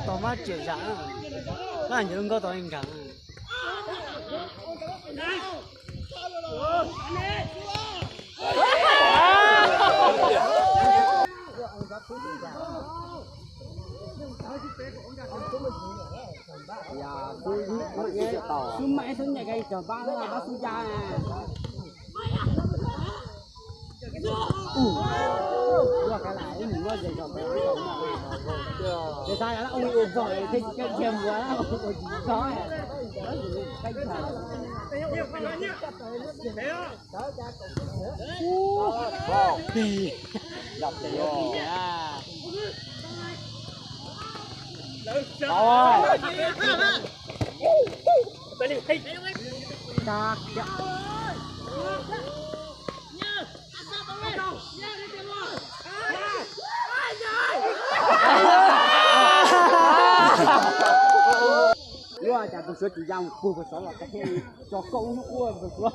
Tau mab tseem zam, mab ncaws nkauj tau li nrad. Xub maim xub nyem ka cog pab, pab xub ya. Ua ka lam ib mus muab ze zog pem ua tau no. Ces xav yog ua ua zog thiaj tsis caij kiag npua, ua tsis tau. Tig. Ua cas tus Suav tsis ya mus puag pem saud los tso koj ub hnub quaj tus Suav.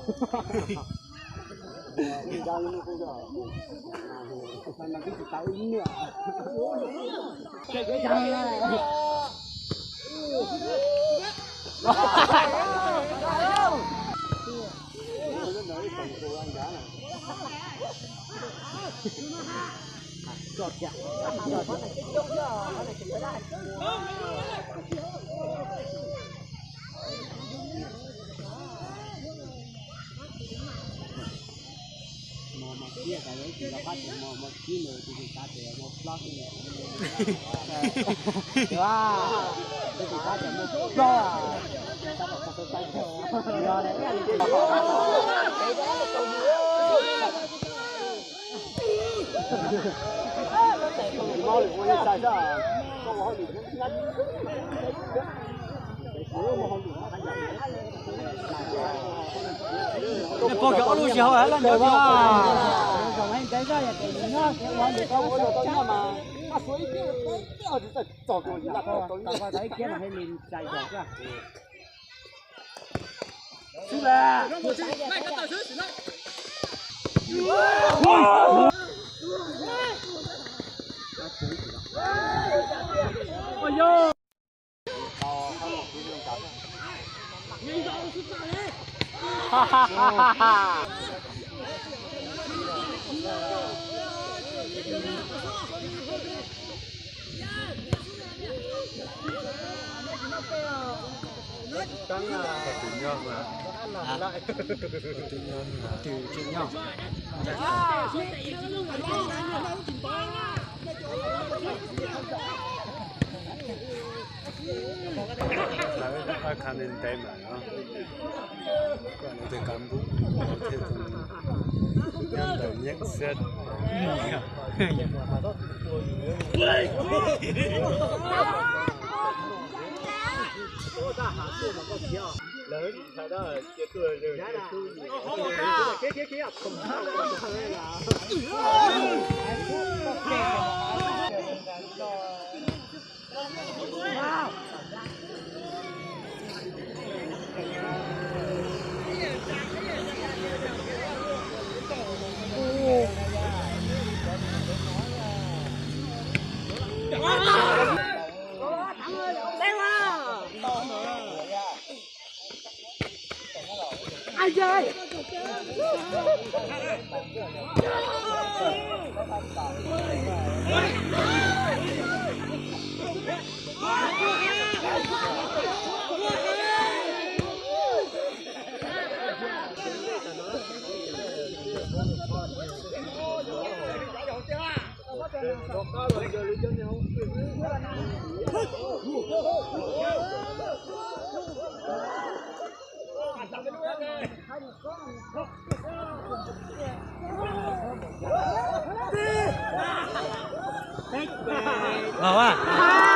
Pog kawg ob lub tsis hau hab laj ncaws tiag. Xwb las. Lawv ob khab ntev ntev mas no, koj no tus kab npub thiab tus nyob ntawm nyeeb xiab. Los a.